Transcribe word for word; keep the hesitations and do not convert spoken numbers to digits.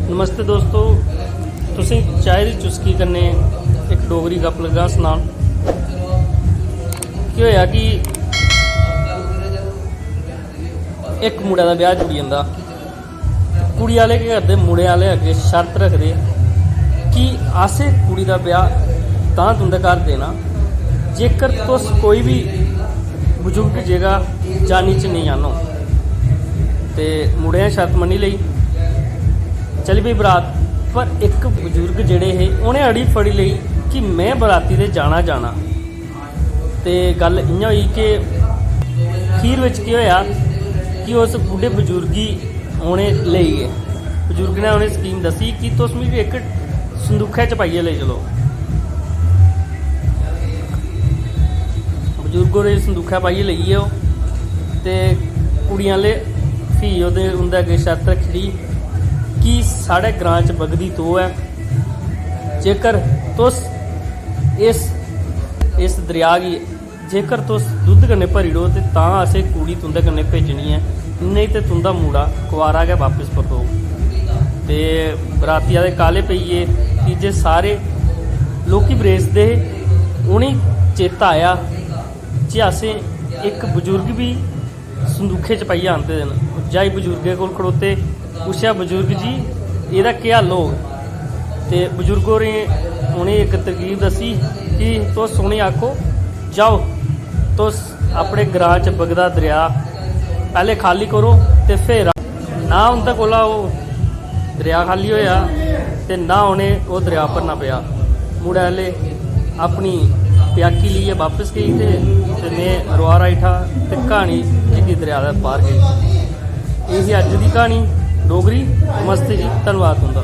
नमस्ते दोस्तो, तुसें चाय दी चुस्की कन्नै इक डोगरी गप्प लगा सनान। केह् होएआ कि इक मुड़े दा ब्याह जुड़ी जंदा। कुड़ी आह्ले केह् करदे, मुड़े आह्ले अग्गें शर्त रखदे कि असें कुड़ी दा ब्याह तां तुं'दे घर देना जेकर तुस कोई बी बजुर्ग जेह्का जानी च नेईं आह्नो। ते मुड़े ने शर्त मन्नी लेई, चली पेई बरात। पर इक बजुर्ग जेह्ड़े हे, उ'नें अड़ी फड़ी लेई कि में बराती दे जाना जाना। ते गल्ल इ'यां होई कि खीर बिच केह् होएआ कि उस बुड्ढे बजुर्ग गी उ'नें लेई गे। बजुर्ग ने उ'नें स्कीम दस्सी कि तुस मिगी इक संदूखै च पाइयै लेई चलो। बजुर्ग होरें संदूखै पाइयै लेई गे ओह्। ते कुड़ियां आह्ले फ्ही ओह्दे, उं'दे अग्गें शर्त रक्खी ओड़ी कि साढ़े ग्रांऽ च बगदी तोह् ऐ, जेकर तुस इस, इस दरेआ गी जेकर तुस दुद्ध कन्नै भरी ओड़ो ते तां असें कुड़ी तुं'दे कन्नै भेजनी ऐ, नेईं ते तुं'दा मुड़ा कुआरा गै बापस परतोग। ते बराती आह्ले काह्ले पेई गे कि जे सारे लोकी बरेसदे हे, उ'नेंगी चेता आया जे असें इक बजुर्ग बी संदूखै च पाइयै आंदे दे न। जाई बजुर्गै कोल खड़ोते, पुच्छेआ, "बजुर्ग जी, एह्दा केह् हल होग?" ते बजुर्ग होरें उ'नेंगी इक तरकीब दस्सी कि तुस उ'नेंगी आखो, "जाओ, तुस अपने ग्रांऽ च बगदा दरेआ पैह्लें खाल्ली करो ते फिर आओ।" ना उं'दे कोला ओह् दरेआ खाल्ली होएआ ते ना उ'नें ओह् दरेआ भरना पेआ। मुड़े आह्ले अपनी प्याकी लेइयै बापस गेई ते, ते में रोआ राई ठा ते क्हानी जेह्की दरेआ दे पार गेई। एह् ही अज्ज दी क्हानी डोगरी। नमस्ते जी, धन्नवाद तुं'दा।